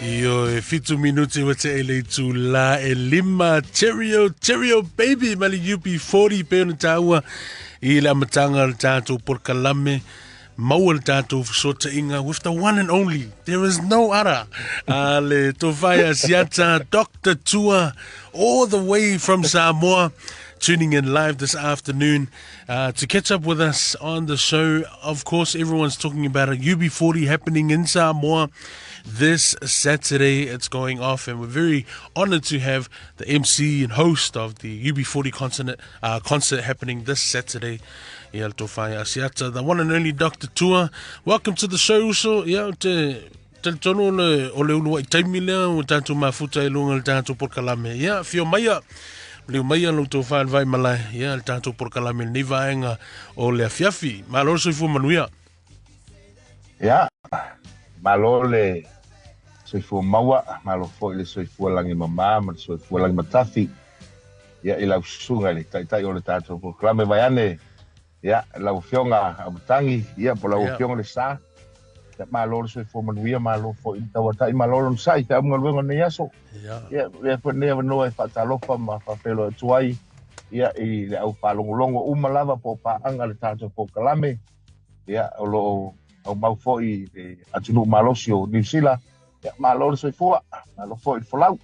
Io e 7 minuti ua teʻe le itulā e 5. Cheerio, Cheerio Baby ma le UB40 pe ona tāua i le amataga o le tatou polokalame. Maua le tatou fesootaiga with the one and only, there is no other, le Tofae Asiata, Dr. Tua, all the way from Samoa, tuning in live this afternoon to catch up with us on the show. Of course, everyone's talking about a UB40 happening in Samoa this Saturday. It's going off, and we're very honored to have the MC and host of the UB40 concert happening this Saturday. Ia le Tofae Asiata, the one and only Dr. Tua. Welcome to the show, so ia te talitonu o le uluai taimi lea o tatou mafuta i luga le tatou polokalame. Ia, fio maia, liu maia lo tō le vai malae, ia le tatou polokalame lenei vaega o le afiafi. Malo le soifua manuia. Ia, malo le soifua maua, malo foi le soifua lagi mamā ma le soifua lagi matafi. Ia, i lau susuga i le taitai o le tatou polokalame vaeane. Ia, lau afioga Aumatangi, ia, po lau afioga le sa. Ia, malo le soifua manuia, malo foi le tauatai, malo le onosai, te augaluega o lenei aso. Ia, lea foi lenei avanoa e faatalofa ma faafeiloai atu ai, ia, i le au faalogologo uma lava po o paaga le tatou polokalame. Ia, o lo o aumau foi i le atunuu malosi o Niu Sila. Ia, malo le soifua, malo foi le folau.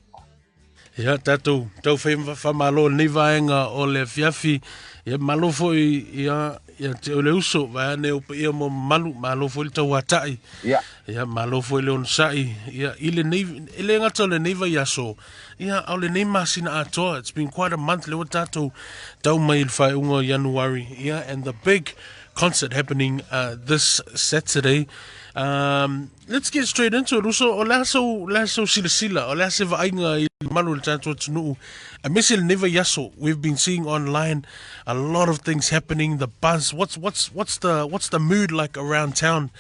Ia, tatou tau fai whamalo nei vaega o le afiafi. Ia, malo foi ia, ia te o le uso, vai ane o ia mo malu, malo foi le tau atai. Ia, malo foi le onosai. Ia, i le nei, e le ngata o le nei vai aso. Ia, au le nei masina atoa. It's been quite a month le o tatou tau mai le whaeunga o January. Ia, and the big concert happening this Saturday. Let's get straight into it. Uso, o le aso, le aso silasila, o le ase vaaiga i malu le tatou atunuu. Aemaise le nei aso, we've been seeing online a lot of things happening, the buzz. What's the mood like around town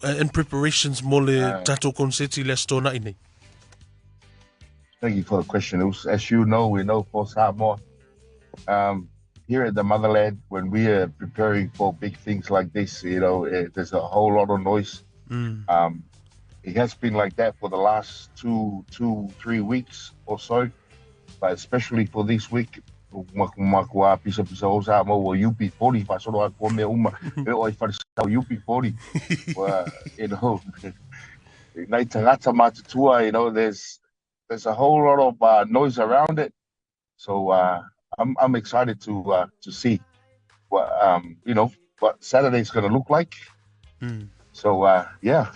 in preparations mo le tatou konseti le aso tōna'i nei? Thank you for the question. As you know, we know for Samoa, here at the motherland, when we are preparing for big things like this, there's a whole lot of noise. It has been like that for the last 2, 2, 3 weeks or so, but especially for this week, makua pisa pisa o Samoa o UB40 faasolo atu mea uma e o ai wharesau UB40. Well, nai tagata matutua, there's a whole lot of noise around it. So I'm excited to see what you know what Saturday's going to look like. So yeah.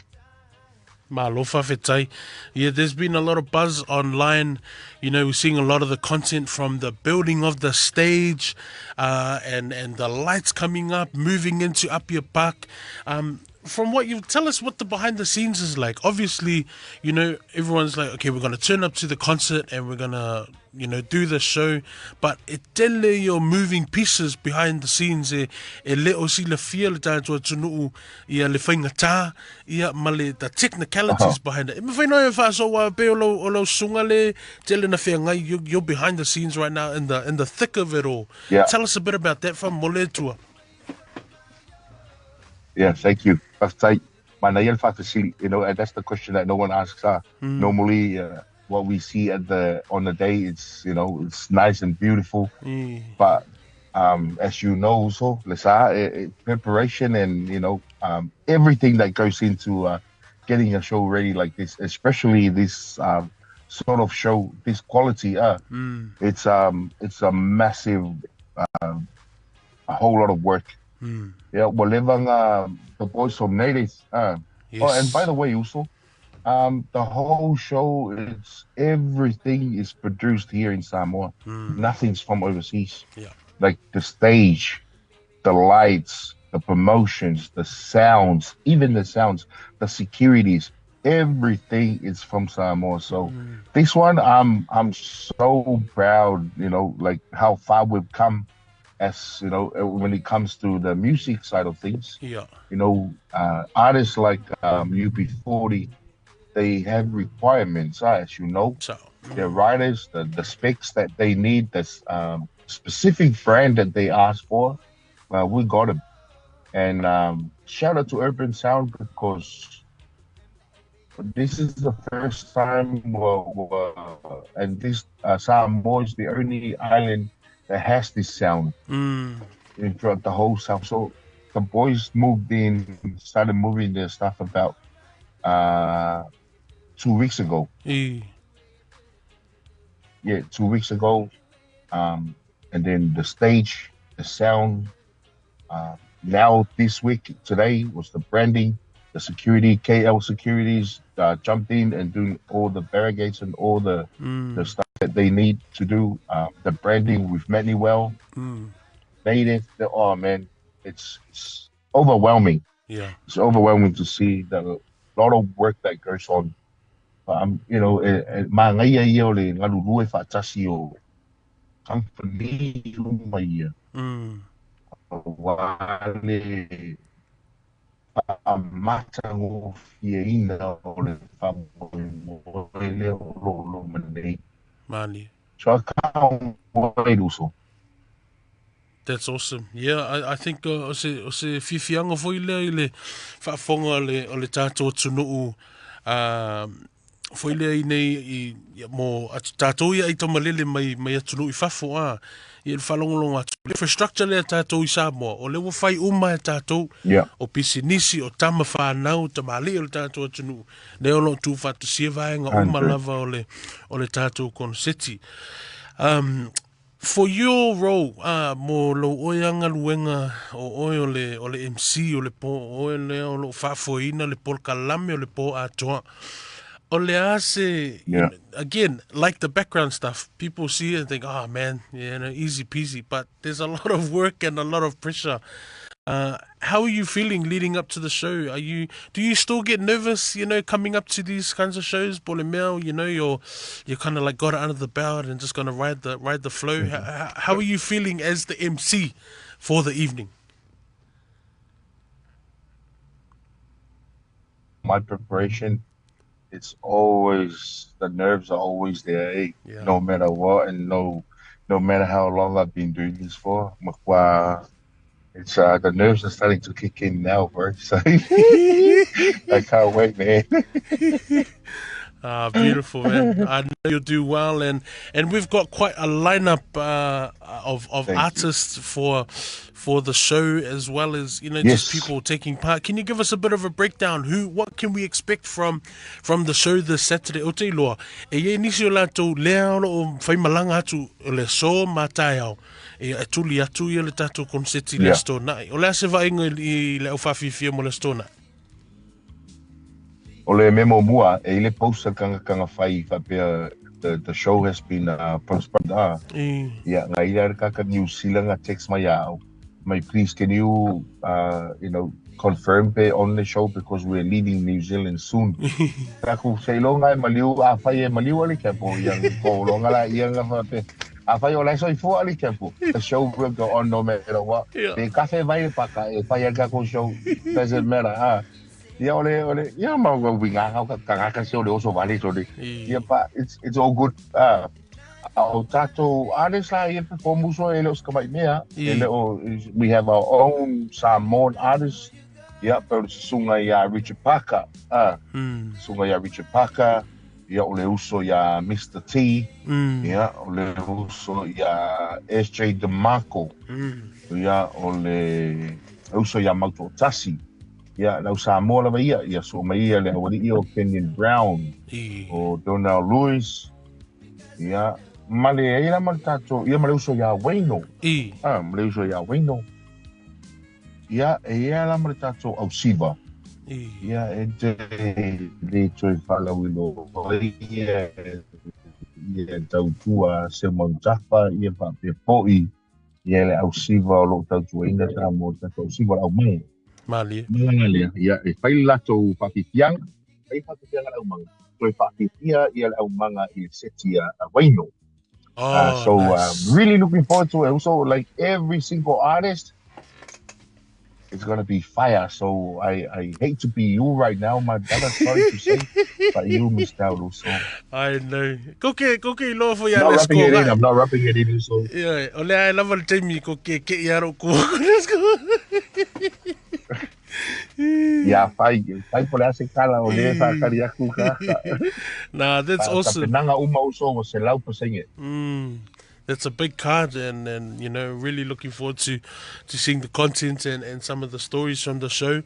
Malo whawhetai. Yeah, there's been a lot of buzz online. We're seeing a lot of the content from the building of the stage and the lights coming up, moving into Apia Park. From what you tell us what the behind the scenes is like. Obviously, everyone's like, "Okay, we're going to turn up to the concert and we're going to do the show," but e tele your moving pieces behind the scenes e le o si le fia le tātou atunuu ia le whaingatā ia ma le the technicalities behind it. E mawhai noa e whaaso wa pe o lau sunga le tele na whea you're behind the scenes right now in the thick of it all. Tell us a bit about that from Moletua. Yeah, thank you. Faafetai. Manaia le faafesili, and that's the question that no one asks. Normally, what we see at the on the day, it's you know, it's nice and beautiful, but as you know, so lesa, preparation and everything that goes into getting a show ready like this, especially this sort of show, this quality, it's a massive, a whole lot of work. Yeah, well, the boys from Natives. Oh, and by the way, also, the whole show, it's everything is produced here in Samoa. Nothing's from overseas. Like the stage, the lights, the promotions, the sounds, even the sounds, the securities, everything is from Samoa. So this one, I'm so proud. Like how far we've come, as you know, when it comes to the music side of things. Artists like UB40, they have requirements, as you know. So, Their writers, the specs that they need, the specific brand that they ask for, well, we got them. And shout out to Urban Sound because this is the first time, and this Samoa is the only island that has this sound throughout the whole South. So the boys moved in, started moving their stuff about 2 weeks ago. Yeah, 2 weeks ago. And then the stage, the sound. Now this week, today was the branding, the security, KL Securities jumped in and doing all the barricades and all the stuff that they need to do. The branding with Manuel, Native, oh man, it's overwhelming. Yeah, it's overwhelming to see the lot of work that goes on. You know, manaia ia o le galulue faatasi o company uma ia. Ua le faamatagofieina o le faamoemoe lea o lo o loma nei. Mani. So I can't wait also. That's awesome. Yeah, I think o se fifianga foi lea i le faafofoga o le tatou atunuu foi lea i nei i mo atu tatou ia i tamalele mai atunuu i fafo a i le faalogologo atu. Infrastructure lea tatou i Samoa, o le ua fai uma e tatou o pisinisi, o tama whanau, tamali o le tatou atunuu. Lea o loo tuufaatasia vaega uma lava o le tatou koneseti. For your role, mo lou oe galuega o oe o le MC o le po oe lea o loo faafoeina le polokalame o le po atoa. O le a se, again, like the background stuff, people see it and think, oh man, you know, easy peasy, but there's a lot of work and a lot of pressure. How are you feeling leading up to the show? Do you still get nervous, you know, coming up to these kinds of shows? Bole mea, you know, you're kind of like got it under the belt and just gonna ride the flow. How are you feeling as the MC for the evening? My preparation, it's always, the nerves are always there, eh? Yeah. No matter what, and no matter how long I've been doing this for. It's the nerves are starting to kick in now, bro. So I can't wait, man. Beautiful, man. I know you'll do well, and we've got quite a lineup of Thank artists you. for the show, as well as, you know, just people taking part. Can you give us a bit of a breakdown? What can we expect from the show this Saturday? O te iloa, e iai nisi o latou lea o loo whaimalanga atu o le so mataiao. E tuli atu ia le tatou konseti le aso Toonai. O le a se vaaiga i le au whawhiwhia mo le aso Toonai? O le memo mua, e ile posta kanga whai whapea the show has been postponed. Yeah, ngā ira kaka New Zealand nga text mai au. Mai, please, can you, you know, confirm pe on the show because we're leaving New Zealand soon. Taku sei longa e maliu, a whai e maliu ali kepo, ia ko longa la ia nga whape. A whai o lai soi fua ali kepo. The show will go on no matter what. Te kafe vai paka, e whai a kako show, doesn't matter, ah. Ia ole, ia ma winga ka kangaka se ole oso vale tole. Ia pa, it's all good. O tatou artists la ia perform uso e le o skamai mea. E le o, we have our own Samoan artists. Ia, pero sunga ia Richard Parker. Sunga ia Richard Parker. Ia o le uso ia Mr. T. Ia o le uso ia SJ DeMarco. Ia o le uso ia Mauto Tasi. Ia, lau Samoa lava ia, ia so mai ia le awali ia o Kenyon Brown, o Donald Lewis, ia, male e ila male tato, ia male uso ia Waino. Male uso ia Waino. Ia, e ia la male tato au Siva. Ia, e te le toi whalawilo, ia, ia tautua se mautafa, ia whapea poi, ia le au Siva o lo tautua ina ta mo tato au Siva au mai. Malie. Malanga ia e fai latou whawhiwhianga, fai whawhiwhianga lau manga. Toi whawhiwhia ia lau manga i seti a Waino. Oh, so nice. Really looking forward to it. Also, like every single artist, it's gonna be fire. So I hate to be you right now, my brother, sorry to say, but you missed out also. I know. Koke iloa fo ia Not let's rubbing go. it in. I'm not rubbing it in. So yeah, ole ai lava le taimi ko ke ke ia ro ko. Let's go. Ia fai, fai po le ase kala o le whakari aku ka. Nah, that's awesome. Tapenaga uma uso o 100%. That's a big card, and you know, really looking forward to seeing the content and some of the stories from the show.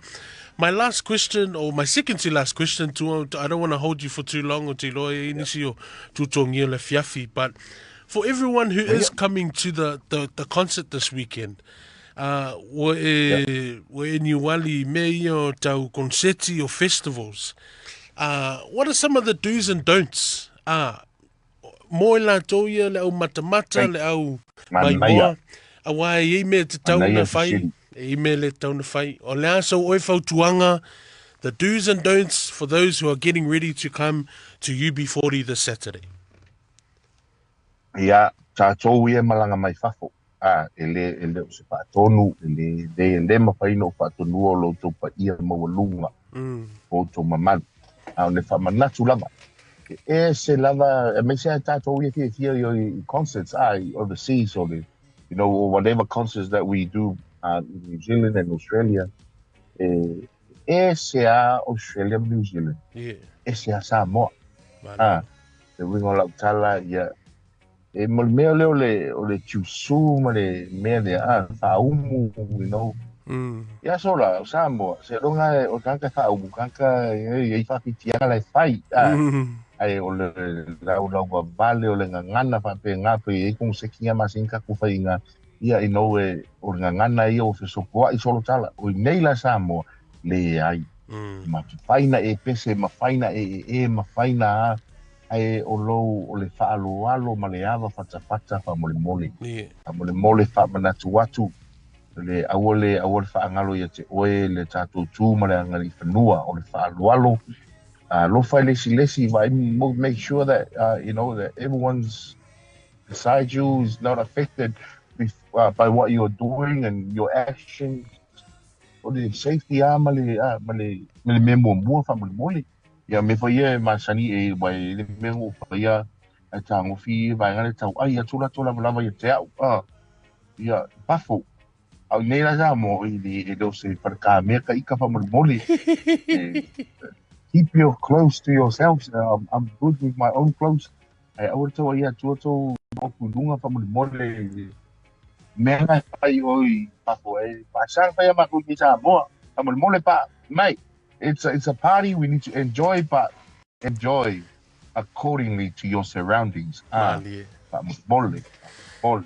My last question, or my second to last question, I don't want to hold you for too long, o te loa e nisi o tutongia le fiafi, but for everyone who is coming to the concert this weekend, wa e niuali me ia o tau konseti or festivals, what are some of the do's and don'ts? Mo e lātou ia le au matamata, le au maimoa, a wai e mea te tauna whai, e mea le tauna whai. O le aso oe fautuanga, the do's and don'ts for those who are getting ready to come to UB40 this Saturday. Ia, tātou ia malanga mai fafo. E le o se whaatonu, e le mawhaina o whaatonua o loutou pa ia maualunga, o tō mamalu. A o le whamanatu lava. E se lava, e me se ai tātou ia fia i concerts, overseas, or the, you know, or whatever concerts that we do in New Zealand and Australia. E se a Australia, New Zealand. Yeah. E se a Samoa. Te wingo lau tala, ia. E mo le mea leo o le tiusu ma le mea lea, whaaumu, you know. Ia sola, o Samoa, se ronga o kanka whaaumu, kanka e i whawhitianga lai whai. Ai o le lau lau vale o le ngangana whape ngape e kung se kinga masinka ku whainga ia i nou e o le ngangana ia o fesopoa i solo tala. O i nei la Samoa, le ai. Ma whaina e pese, ma whaina e e, ma whaina a. Ai o lou o le whaaloalo ma le ava whatawhata wha mole mole. Wha mole mole wha manatu atu. Le awole whaangalo ia te oe le tātou tū ma le angari whanua o le whaaloalo. Lofa lesi lesi, make sure that you know that everyone's beside you is not affected with, by what you're doing and your actions. O le safety a ma le mea muamua wha mole mole. Ia me whai e masani e wai le mea o whai a tāngofi e vai ngare tau ai a tula tula lava ia te au. Ia pafo. Au nei la sa mo i le leo se wharaka mea ka ika wha mole mole. Keep your close to yourselves. I'm good with my own clothes. Ai aua tau ia tua tau moku lunga wha mole mole. Mea ngai whai oi pafo e. Pasang whai ama kui ki Samoa. Wha mole mole pa, mate. It's a party we need to enjoy, but enjoy accordingly to your surroundings. Mole, mole.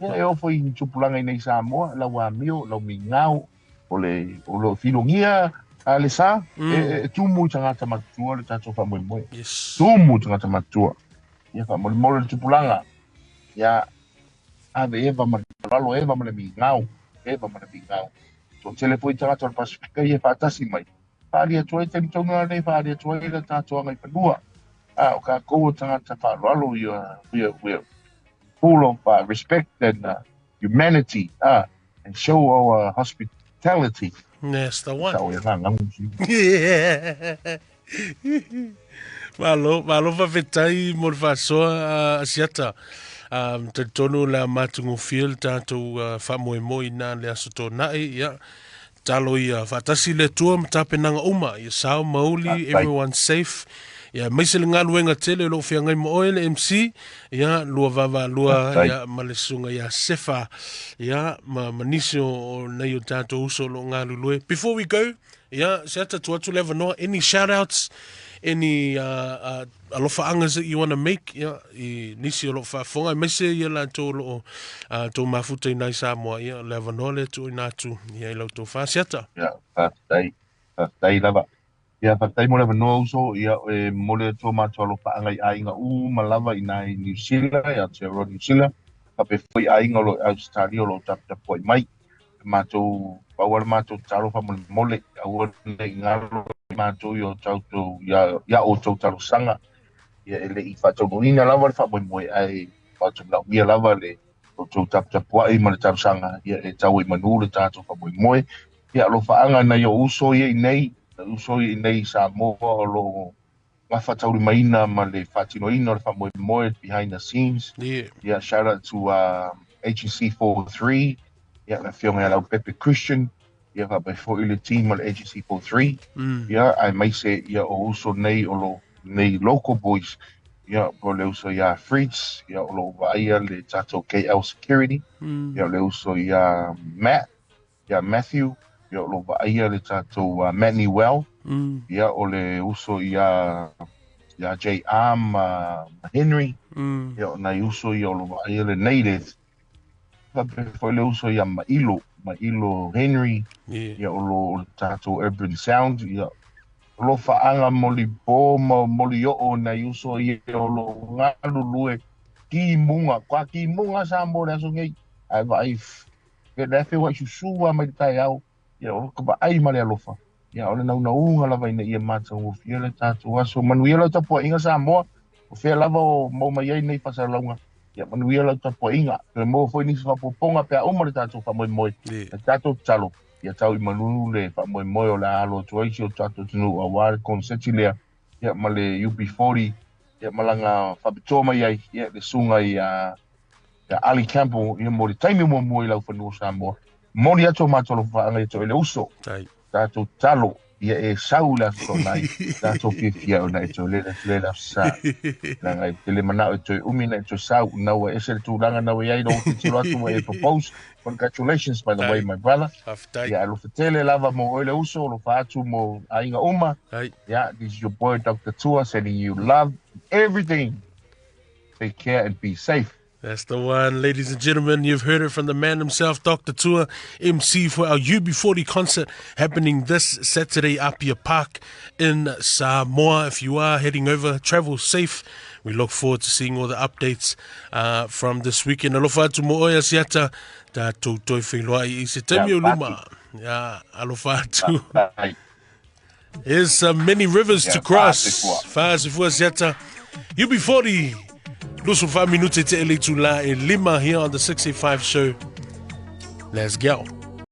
Ia e ofo i tupulanga i nei Samoa, lau amio, lau mingao, o le filongia, le sa, e tumu i tangata matua le tātou whamoemoe. Yes. Tumu i tangata matua. Ia whamole mole le tupulanga. Ia ave eva ma lalo eva ma le mingao, eva ma le mingao. Tō telefo i tangata o le Pasifika i e whaatasi mai. Whaaria tuai te mitonga nei, whaaria tuai le tātou anga i whanua. O ka kou o tangata whaaloalo, we are full of respect and humanity and show our hospitality. Yes, the one. Malo, malo whawhetai mo le whasoa Asiata. Te tonu la mātungu whil tātou whamoemoi nā le aso tō nae, ia. Talo ia whaatasi le tua matapenanga uma. Ia sao mauli, everyone safe. Ia maise le ngaluenga tele lo whiangai mo oe le MC. Ia lua vava lua ia malesunga ia sefa. Ia ma manisi o nei o tātou uso lo ngalulue. Before we go, ia se ata tu atu le avanoa, any shout outs, any alofa that you want to make, ia i nisi o lo whaafonga, maise ia la tō lo tō mafuta i nai Samoa, ia le avanoa le tu i nātu, ia i lau tō whaasiata. Ia, whaatai lava. Ia, whaatai mo le avanoa uso, ia e mole tō mātua alofa anga i ainga u malava i nai New Zealand, ia Aotearoa New Zealand, kape foi ainga lo Australia lo tapitapua i mai. Mātou, aua le mātou talo wha mole mole, aua le ngalo mātou i o tautou, ia o tau talosanga, ia ele i whaataunuina lava le whaamoemoe ai, whaatau mia lava le o tau tapitapuai ma le talosanga, ia e tau i manu le tātou whaamoemoe, ia alofa anga nei o uso ia i nei, uso ia i nei Samoa o lo ngā whataurimaina ma le whaatinoina o le whaamoemoe behind the scenes. Yeah. Yeah, shout out to HEC 43, ia le whionga lau Pepe Christian, Ia faapea foi le team o le Agency 43, ia aemaise ia o uso nei o lo nei local boys, ia po o le uso ia Fritz, ia o lo o vaaia le tatou KL Security, ia o le uso ia Matt, ia Matthew, ia o lo o vaaia le tatou Matt Newell, ia o le uso ia ia JR ma Henry, ia o nai uso ia o lo o vaaia le Native. Faapea foi le uso ia Mailo, Mailo Henry, ia o lo o le tatou Urban Sound, ia o lo faaga moli po ma moli oo nai uso ia o lo galulue timuga, kwa timuga sa mo le aso nei, ai vaai fe le fe wa susu mai le taeao, ia o ka vaai ma le alofa. Ia o le naunauga lava ina ia matagofie le tatou aso. Manuia lau tapuaiga Samoa, o fea lava o maua mai ai nei faasalalauga. Ia manuia lau tapuaiga. Toe maua foi nisi faaopoopoga pe a uma le tatou faamoemoe. Le tatou tatalo, ia tau i manu le faamoemoe o le a alo atu ai si o tatou atunuu aua le koneseti lea, ia ma le UB40, ia malaga faapitoa mai ai, ia le susuga ia Ali Campbell, ia mo le taimi muamua i laufanua o Samoa. Momoli atu o matou alofa faaga ia te oe le uso. Tatou tatalo, ia e sau i le aso Toonai, tatou fiafia ona e toe lele atu le aso Sa. Leaga e tele manao e toe umi na e toe sau, na ua ese le tulaga na ua i ai lou tilotilo atu ua e propose. Congratulations by the way my brother. Ia alofa tele lava mo oe le uso, alofa atu mo aiga uma. Yeah, this is your boy Dr. Tua sending you love, everything. Take care and be safe. That's the one, ladies and gentlemen. You've heard it from the man himself, Dr. Tua, MC for our UB40 concert happening this Saturday, Apia Park in Samoa. If you are heading over, travel safe. We look forward to seeing all the updates from this weekend. Alofa atu mo oe asiata, tatou toe feiloai i se taimi o luma. Yeah, alofa atu. Here's many rivers to cross. Faa se fua siata. UB40. 25 minute te ele tula e lima here on the 65 show. Let's go.